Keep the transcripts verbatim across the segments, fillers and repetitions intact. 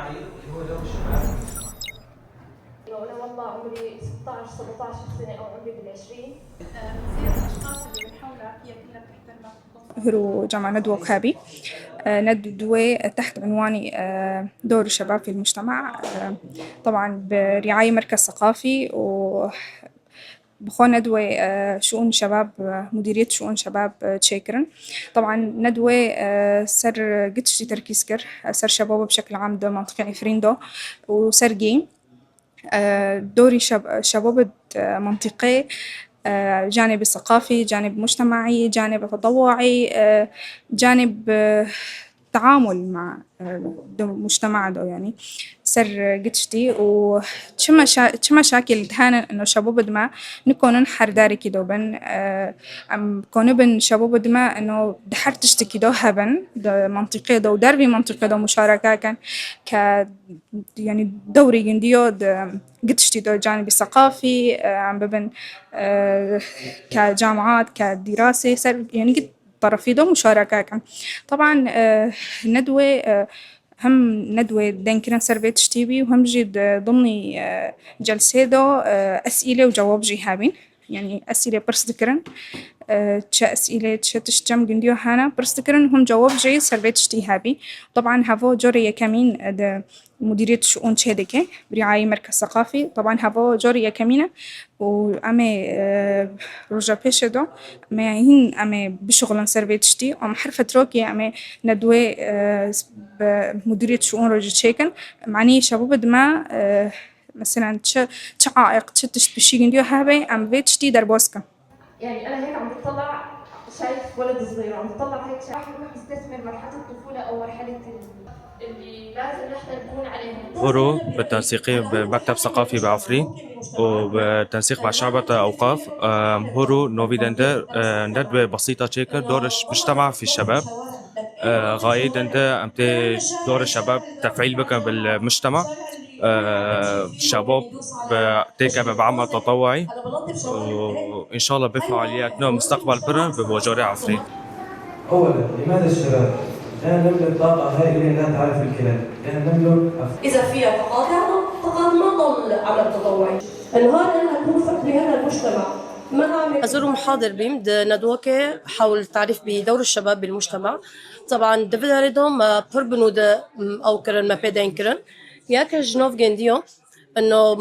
أنا والله عمري ستة عشر، سبعتاشر سنة أو عمري بالعشرين. هرو جمع ندوة كابي. آه، ندوة تحت عنوان، آه، دور الشباب في المجتمع. آه، طبعًا برعاية مركز ثقافي و بخو ندوة، آه، شؤون شباب، آه، مديرية شؤون شباب، آه، تشيكرن. طبعًا ندوة، آه، سر قدشتي تركيز كر، آه، سر شباب بشكل عام دو منطقة عفرين دو وسر جيم. آه، دوري شب-، شباب، آه، منطقة، آه، جانب ثقافي، جانب مجتمعي، جانب تطوعي، آه، جانب، آه، تعامل مع، آه، دو مجتمع دو يعني. سر قدشتي و چه مشا-، چه مشاكل دهانا إنه شباب دما نكونن حرداري كدو بن، آه، أم كونبن شباب دما إنه دحر تشتكي دو هبن، دو منطقة دو ودربي منطقة دو مشاركة كان ك يعني دوري جنديو د-، قدشتي دو جانبي ثقافي، آه، عم ببن، آه، كجامعات، كدراسة، سر، يعني قد طرفي دو مشاركة كان. طبعًا، آه، ندوة، آه، هم ندوة دنكرن سر بيت تشتيبي وهم جي د-، ضمني، آه، جلسة دو، آه، أسئلة وجواب جي هابين. يعني أسئلة برس دكرن، آه، تش أسئلة تش تشجم جنديو هانا برس دكرن وهم جواب جي سر بيت تشتي هابي. طبعًا هافو جوري يكمين د مديرية شؤون تشيدكي برعاية مركز ثقافي. طبعًا هافو جوري يكمينة وأمي، آه، روجا بيشدو أمي هين أمي بشغلن سر بيت تشتي وأم حرفة تروكي أمي ندوة، آه، بمديرية شؤون روجا تشيكن. معني شباب دما، آه، مثلًا چه، چه عائق، چه تشت بشي جنديو هابي أم بيت تشتي دربوسكن. يعني أنا هيك عم بطلع، شايف ولد صغير، عم بطلع هيك، شايف يستثمر مرحلة الطفولة أو مرحلة ال-، اللي لازم نحن نكون عليهم. هرو بالتنسيق بمكتب ثقافي بعفرين وبالتنسيق مع شعبة أوقاف، آم، هرو نوفي دندر، آه، ندوة بسيطة تشيكر دورش مجتمع في الشباب. آه، غاية دندر أمتي دور الشباب تفعيل بكم بالمجتمع. آه، شباب ب-، تيكا بعمل تطوعي. وإن شاء الله بفعالياتنا مستقبل برا ببوجوري عفرين. أولا، لماذا الشباب؟ لا نملك طاقة هائلة لا تعرف الكلام. لا نملك أف- إذا فيها طاقات، طاقات ما ضل عمل تطوعي. النهار أنا أكون فقري هذا المجتمع، ما أعمل Ez û muhadir bîm di nedwokê hewl tarîf bî dewr şebab bil mujtema. Teban di vî derê de me pir binû de ew kirin, me pê deyn kirin. Yek ji nov gendiyo, ino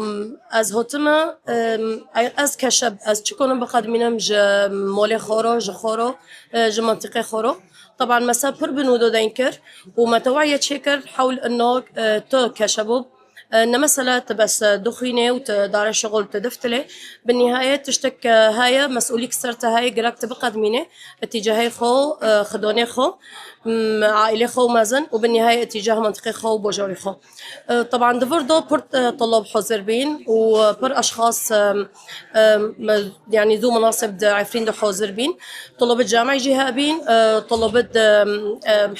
ez hotime, ez keşeb, ez çi konim biqedmînim ji molê xoro, ji xoro, ji mentiqê xoro. Teban me ser pir binû de deyn kir û me tewayê çêkir hewl ino tu keşebû. Ne mesele tu bes dixwînê û tu dare şixul tu diftilê. Bi nihayet tiştek heye, mesûlîk ser te heye, gerek tu biqedmînê îtîcahê xwe, xidonê xwe, aîlê xwe û mezin û bi nihayet îtîcah mentiqê xwe û bojarê xwe. Teban di vir de pir telob hozir bîn û pir eşxas yanî zû minasib di Efrîn de hozir bîn. Tolobit camî jî hebîn, tolobit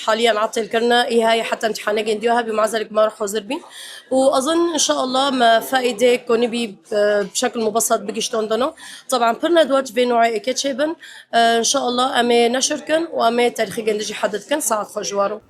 haliyan atêl kirine, î heye heta imtîhanê gendiyo hebî, mazelek mar hozir bîn. Û ez in, inşallah, me faîdê konî bî bi şekil mubesat bigişton dano. Teban pir nedwet vê noê êkê çêbin. Inşallah em ê neşir kin û em ê tarîxê gindi jî hedid kin. Saet xweş ji waro.